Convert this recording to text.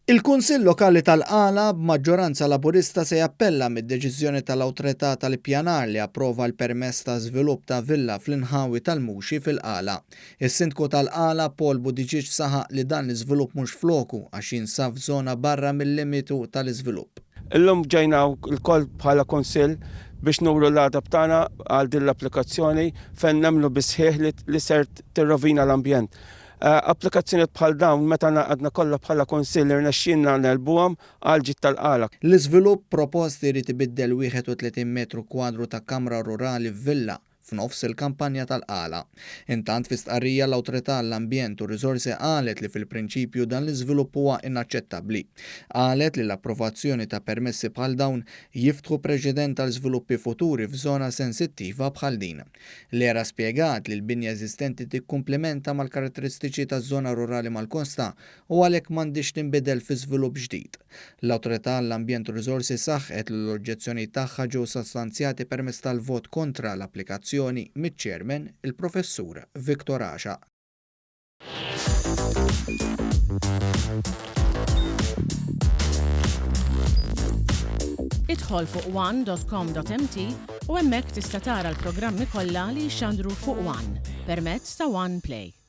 Il-Kunsill Lokali tal-Qala b'maġġoranza Laburista se jappella mid-deċiżjoni tal-Awtorità tal-Ippjanar li approva l-permess ta' żvilupp ta' villa fl-inħawi tal-Muxi fil-Qala. Is-Sindku tal-Qala Paul Buttigieg saħaq li dan l-iżvilupp mhux floku għax jinsab f'żona barra mil-limitu tal-iżvilupp. Illum ġejna lkoll bħala Kunsill biex nuru l-għadab tagħna għal din l-applikazzjoni fejn nemmnu bis-sħiħ li ser tirrovina l-ambjent. Applikazzjonijiet bħal dawn meta ngħaqadna kollha bħala Kunsill irnexxielna negħlbuhom għall-ġid tal-Qala. L-iżvilupp propost irid ibiddel 31 metru kwadru ta' kamra rurali f'villa f'nofs il-kampanja tal-Qala. Intant fi stqarrija l-Awtorità għall-Ambjent u r-Riżorsi qalet li fil-prinċipju dan l-iżvilupp huwa inaċċettabbli. Qalet li l-approvazzjoni ta' permessi bħal dawn jiftħu preċedent għal żviluppi futuri f'żona sensittiva bħal din. L-ERA spjegat li l-binja eżistenti tikkumplimenta mal-karatteristiċi taż-żona rurali mal-kosta u għalhekk m'għandhiex tinbidel fi żvilupp ġdid. L-Awtorità għall-Ambjent u Riżorsi saħqet li l-oġġezzjonijiet tagħha ġew sostanzjati permezz tal-vot kontra l-applikazzjoni miċ-Chairman, il-Professur Victor Għaxaq. Idħol fuq one.com.mt u hemmhekk tista' tara l-programmi kollha li jixxandru fuq One permezz ta' One Play.